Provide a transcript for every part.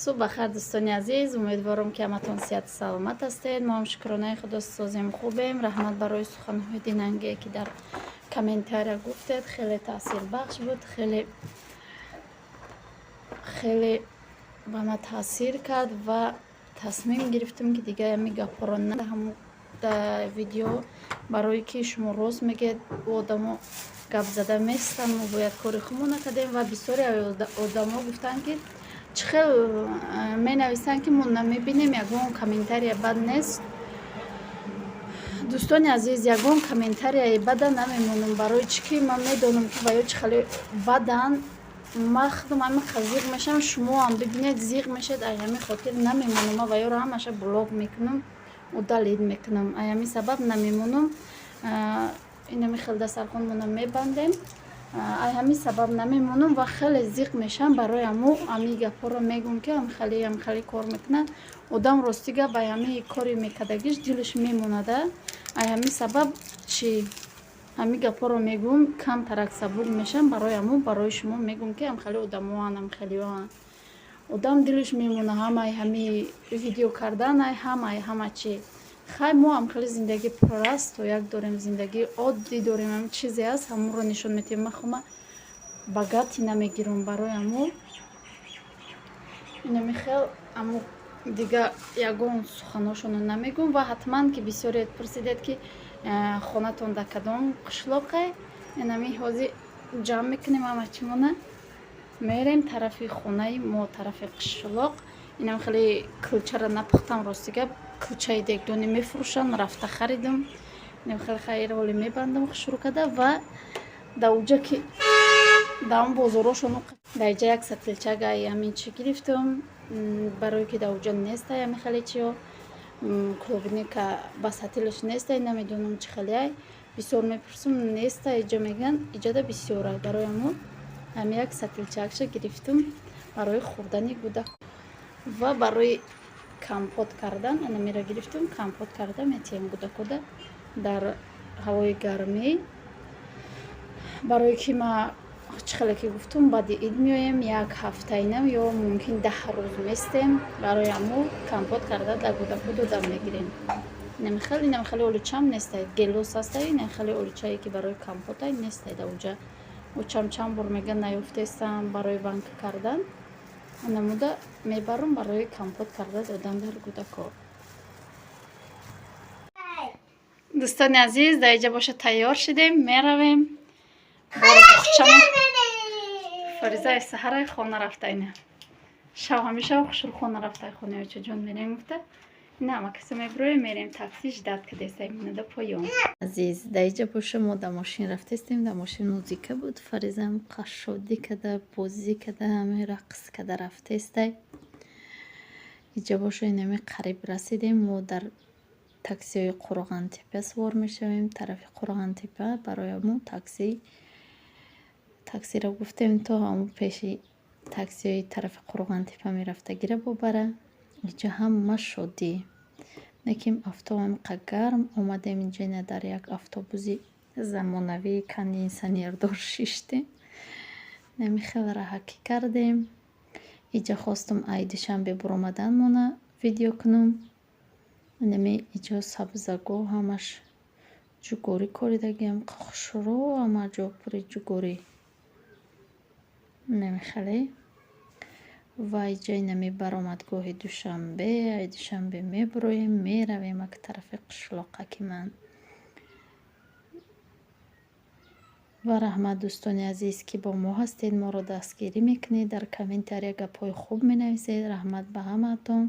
Субҳ бахайр, дӯстони азиз. Умедворам, ки ҳаматон сиҳату саломат ҳастед. Мо ҳам, шукронаи Худо, созем, хубем. Раҳмат барои суханҳои динангие, ки дар комментария гуфтед. Хеле таъсирбахш буд, хеле хеле ба ман таъсир кард ва тасмим гирифтам, ки дигар ҳамин гапҳоро ҳамун видео, барое ки шумо рост мегӯед, одамо гап зада местанд, мо бояд кори худмон накардем. Ва бисёре одамо гуфтанд, ки чӣ хел менависанд, ки мо намебинем, ягон комментария бад нест. Дӯстони азиз, ягон комментарияи бада намемонам, барои чӣ ки ман медонам, ки ва ё чӣ хеле баданд. Ман худам ҳамин қадр зиқ мешавам, шумоам бибинед, зиқ мешавед. Ай ҳамин хотир намемонам, ман ва ёро ҳамаша блок мекунам, удалить мекунам. Ай ҳамин сабаб намемонам. Инами хел дастархонмона мебандем. Ай ҳамин сабаб намемонам ва хеле зиқ мешавам. Барои ҳамо ҳамин гапҳоро мегӯм, ки ҳамхеле ҳамхеле кор мекунад одам. Рости гап, ай ҳамин кори мекардагиш дилаш мемонада. Ай ҳамин сабаб чӣ ҳамин гапҳоро мегӯм, камтарак сабук мешавам. Барои ҳамо барои шумо мегӯм, ки ҳамхеле одамоанд, ҳамхелиоанд. Одам дилаш мемона ҳамаи ҳамин видео кардан, ай ҳамаи ҳама чӣ. Хай, мо ҳам хеле зиндагии просто як дорем, зиндагии оддӣ дорем. Ҳамин чизе аст, ҳамонро нишон медиҳем. Ман хума богатый намегирам, барои ҳамо инами хел амо дига ягон суханошонро намегӯм. Ва ҳатман ки бисёрият пурсидед, ки хонатон дар кадом қишлоқе. Инами ҳозир ҷамъ мекунем ҳама чимона, мерем тарафи хонаи мо, тарафи қишлоқ. Инам хеле кулчаро напухтам, рости гап, кулчаи дегдонӣ мефурӯшанд, рафта харидам. Инам хеле хайр, ҳоле мебандам хушрӯ карда ва дар уҷа ки дар он бозорошон дар иҷа як сатилчак ай ҳамин чӣ гирифтам, барое ки дар уҷа нестай ҳамин хеле чиё. Клубника ба сатилаш нестай, намедонам чӣ хелеай. Бисёр мепурсам, нестай иҷа мегӯянд, иҷада бисёрай. Барои ҳамон ҳамин як сатилчакша гирифтам барои хӯрдани гӯдак ва барои компот кардан. Анамира гирифтам, компот карда метиҳем гӯдакода дар ҳавои гармӣ, барое ки ма чӣ хеле ки гуфтум, баъди ид меоем, як ҳафтаинам ё мумкин 10 рӯз местем. Барои ҳамо компот карда дар гӯдако дода мегирем. Инам хеле олучам нестай, гелос ҳастай. Ин хеле олучае, ки барои компотай, нестай дар уҷа. Учам чанд бор мегӯянд, наёфтестам барои банка кардан. Намуда мебарам барои компот карда додан дар гӯдако. Дӯстони азиз, дар иҷа боша тайёр шидем, меравем. Борбухчамо Фаризаи саҳараи хона рафта, ина шав ҳамеша хушрӯ хона рафта, хонаи очаҷон мерем гуфта. Ина ҳама касе мебироем, мерем, такси ждать кадестай монада поён. Азиз, дар иҷа боша мо дар мошин рафтестем, дар мошин музика буд. Фаризам қашшодӣ када, бозӣ када, ҳаме рақс када рафтестай. Иҷа боша инаме қариб расидем. Мо дар таксиҳои Қурғантепа сувор мешавем тарафи Қурғантепа. Барои мо таксиро гуфтем, то ҳамон пеши таксиҳои тарафи Қурғантепа мерафтагира бубара. Иҷа ҳама шодӣ, лекин офтоб ҳамиқа гарм. Омадем инҷа, ина дар як автобуси замонавии кондитсионердор шиштем, нами хел раҳакӣ кардем. Иҷа хостум ай Душанбе буромаданмона видео кунам. Инами иҷо сабзагоҳ, ҳамаш ҷугорӣ коридагиам, хушрӯ, ҳама ҷо пури ҷугорӣ. Инами хеле ва иҷа инами баромадгоҳи Душанбе. Ай Душанбе мебуроем, меравем ак тарафи қишлоқаки ман. Ва раҳмат, дӯстони азиз, ки бо мо ҳастед, моро дастгирӣ мекунед, дар комментария гапҳои хуб менависед. Раҳмат ба ҳамаатон.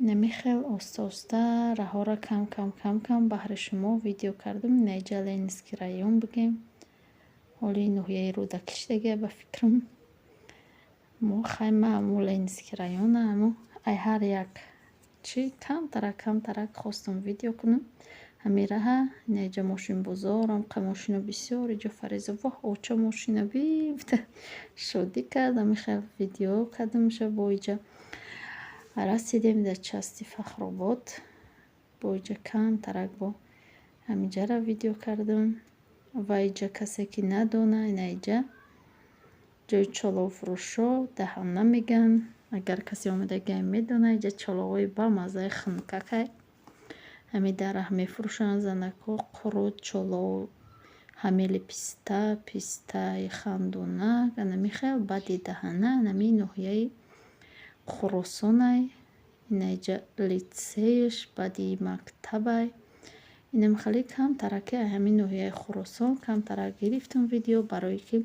Инами хел оста оста раҳҳоро кам кам кам кам баҳри шумо видео кардам. Ина иҷа Ленинский район бигем, ҳоли ноҳияи Рӯдакӣ шудагия ба фикрам. Мо хайма ҳамо Ленинский района, ҳамо ай ҳар як чӣ камтарак камтарак хостум видео кунам. Ҳамин раҳа, ина иҷа мошинбозор, ҳамқа мошино бисёр. Иҷо Фариза: «Воҳ, оча, мошина би», гуфта шодӣ кард. Ҳамин хел видео кардамша. Бо иҷа расидем дар части Фахробод. Бо иҷа камтарак бо ҳаминҷаро видео кардам. Ва иҷа касе ки надона, ина иҷа Ҷои чоловфурӯшо даҳана мегӯянд. Агар касе омадагиам медонад, инҷа чоловҳои бамаззаи хунукакай. Ҳамин дар раҳ мефурӯшанд занакҳо қурут, чолов, ҳамели писта, пистаи хандонак, анами хел баъди даҳана анами ноҳияи Хуросонай. Ина иҷа литсеяш, баъди мактабай. Инам хеле камтараке ҳамин ноҳияи Хуросон камтарак гирифтам видео, барое ки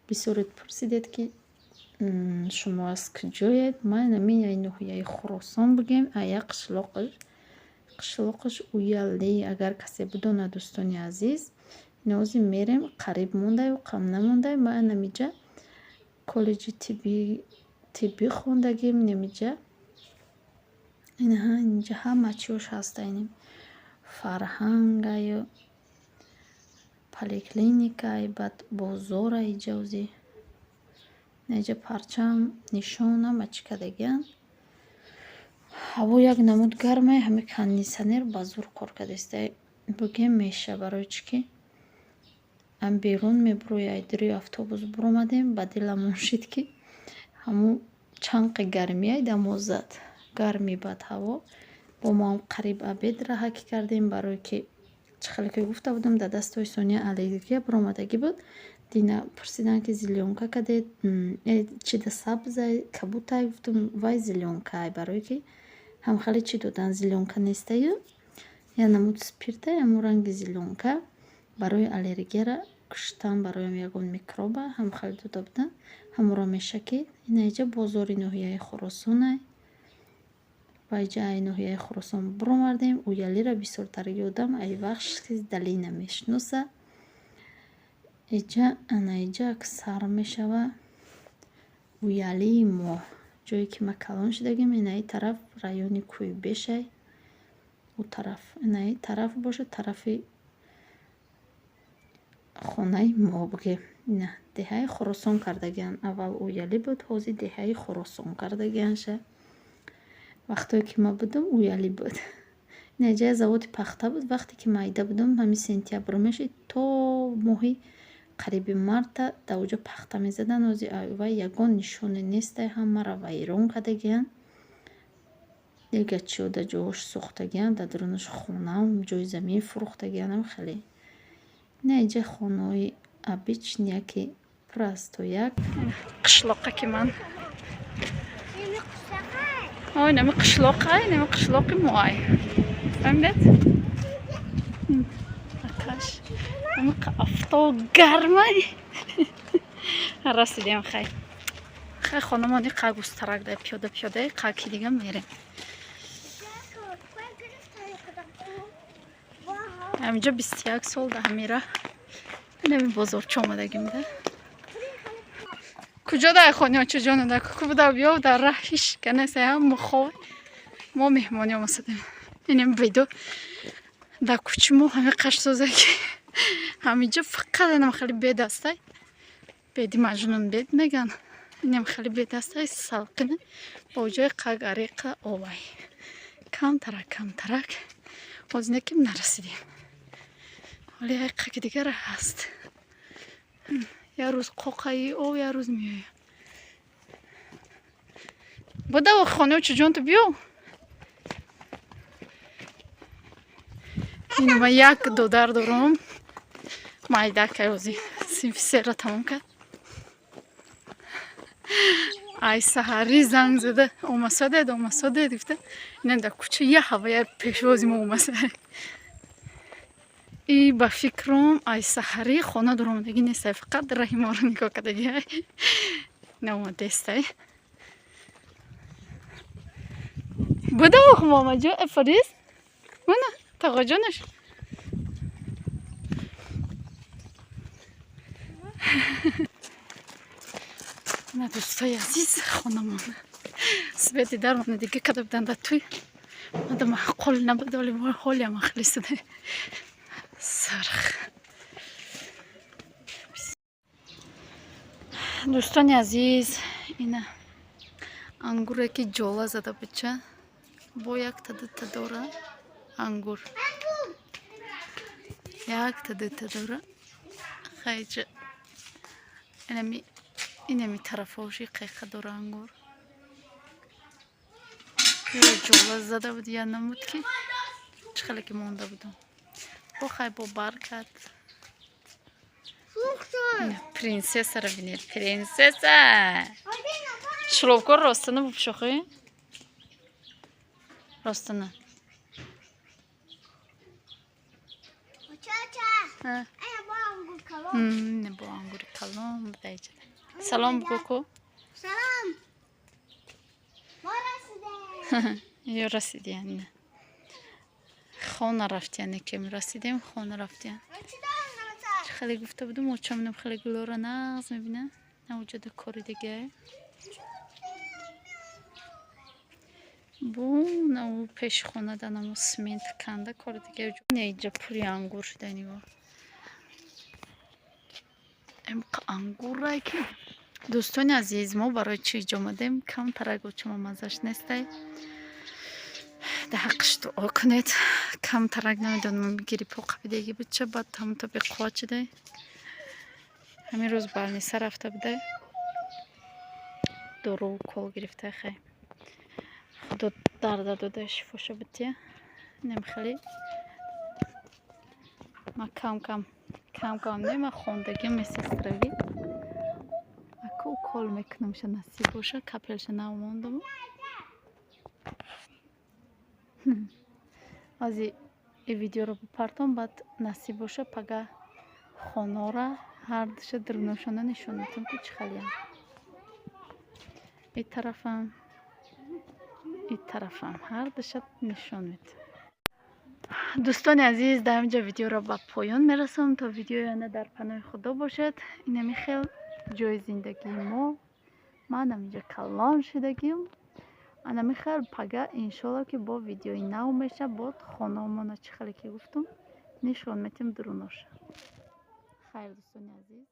бисёрет пурсидед, ки шумо аз куҷоед. Ман ҳамин ноҳияи Хуросон бигем, ая қишлоқаш Уялӣ. Агар касе бидонад, дӯстони азиз, инози мерем, қариб мондаю қам намондай. Ман анамиҷа коллеҷи тиббӣ хондагим, инамиҷа инаҳа инҷа ҳама чиёш ҳаста, ин фарҳангаю поликлиникай, баъд бозора иҷа ози инаҷа парчам, нишон, ҳама чӣ кардагианд. Ҳаво як намуд гармай, ҳами кондитсионер ба зур кор кардааста. Бигем меша, барои чӣ ки ам берун мебурои, ай дури автобус буромадем, ба диламон шид, ки ҳамун чанқи гармиай дамо зад. Гарми бад ҳаво. Бо моам қариб обед раҳакӣ кардем, барое ки чӣ хеле ки гуфта будам, дар дастои Сония аллергия буромадагӣ буд. Дина пурсиданд, ки зелёнка кардед, чида сабзай, кабутай, гуфтам, вай зелёнкай, барое ки ҳам хеле чӣ додан, зелёнка нестаю, як намуд спиртай, ҳамун ранги зелёнка барои аллергияра куштан, барои ягон микроба ҳам хеле дода буданд. Ҳамонро мешакид. Ина иҷа бозори ноҳияи Хуросонай. Ва иҷа ай ноҳияи Хуросон буромардем. Уялиро бисёртар ёдам ай Вахши долина мешиноса. Иҷа ана иҷа аксар мешава Уялии мо. Ҷое ки ма калон шудагим, инаи тараф райони Кӯйбешай. Ӯ тараф, инаи тараф бошад тарафи хонаи мо бигем. Ина деҳаи Хуросон кардагианд. Аввал Уялӣ буд, ҳозир деҳаи Хуросон кардагиандша. Вақтое ки ман будам, Уялӣ буд. Ина иҷа заводи пахта буд. Вақте ки майда будам, ҳамин сентябр мешид, то моҳи қариби марта дар оҷо пахта мезаданд. Ҳозир вай ягон нишоне нестай, ҳамаро вайрон кардагианд. Дигар чиё дар ҷоҳош сохтагианд, дар дарунаш хонаам, ҷои замин фурӯхтагианд, ҳам хеле. Ина иҷа хонаҳои обычный, яке простояк. Қишлоқа ки ман ой, нами қишлоқай, нами қишлоқи моай. Фаҳмидед? Акаш. Ами афтоб гармай. Расидем, хай. Хай, хонамон иқа густарак дай, пиёда пиёда қа ки дига мерем. Ҳаминҷо 21 сол да ҳамира инами бозорча омадагим да. Куҷо дар хони очаҷону да ку буда, биё, дар раҳ ҳич канеса, ҳама хоб, мо меҳмонӣ омасадем. Инем бидо дар кӯчи мо ҳами қашсоза ки ҳаминҷо фақат инам хеле бедастай, беди маҷнун бед меган, инам хеле бедастай, салқина, бо ҷои қагариқа овай камтарак камтарак. Ҳозир неким нарасидем, вале як қаки дигара ҳаст. Як рӯз қоқаи ов, як рӯз меоям. Буда хонаи очаҷонту биё. Ина ман як додар дорам, майдакай, ҳозир синфи сера тамом кард. Ай саҳарӣ занг зада, омасодед, омасодед гуфта. Ина дар кӯча як ҳавая пешвози мо омаса. И ба фикрам, ай саҳарӣ хона дуромадагӣ нестай, фақат раҳи моро нигоҳ кардагӣ наомадестай. Буда мамаҷо Фарис, мана тағоҷонаш. На, дӯстои азиз, хонамон свети дармона дига карда буданд дар туй. Мада маъқул набуд, вале ҳолиам ахлисуда сарх. Дӯстони азиз, ина ангуре ки ҷола зада буча, бо якта дута дора, ангур якта дута дора. Хайҷа инами Инами тарафҳоши қайқа дора ангур. Ҷола зада буд, я намуд, ки чӣ хеле ки монда будам. Бо хай, бо баркат. Принсессаро бинед, принсесса. Шлёпкор ростана бупӯшохӣ, ростана. Бо ангури калон будаиҷа. Салом бугӯ ку. Салом. Ё расидиян. Хона рафтиян, кем расидем, хона рафтиян. Хеле гуфта будум, очаминам хеле гулора нағз мебина. Навҷода кори дига. Бу нав пеши хона данамо смент канда кори дига. Иҷа пури ангур шуда, нигоҳ. Эмқа ангурай ки. Дӯстони азиз, мо барои чӣ иҷо омадем? Камтарак очама маззаш нестай. Дар ҳаққиш дуо кунед. Камтарак намедонам, гирипо қабидаги буд ча, баъд ҳамто беқувват шудай. Ҳамин рӯз больница рафта будай. Дору укол гирифта, хай. Худо дарда дода, шифоша бития. Инам хеле ма кам кам кам кам не, ма хондагим медсестравӣ. Ака укол мекунамша, насиб боша, капельша нав мондам. Ази и видеоро бипартом, баъд насиб боша, пага хонора ҳардуша дурношона нишон медиҳам, ки чӣ хелеям. И тарафам, и тарафам ҳардуша нишон медиҳам. Дӯстони азиз, дар инҷа видеоро ба поён мерасонам. То видеои оянда дар паноҳи Худо бошед. Инами хел ҷои зиндагии мо. Манам инҷа калон шудагим. Анами хел пага иншолло, ки бо видеои нав меша, бод хонаомона чӣ хеле ки гуфтум, нишон медиҳем дуруноша. Хайр, дӯстони азиз.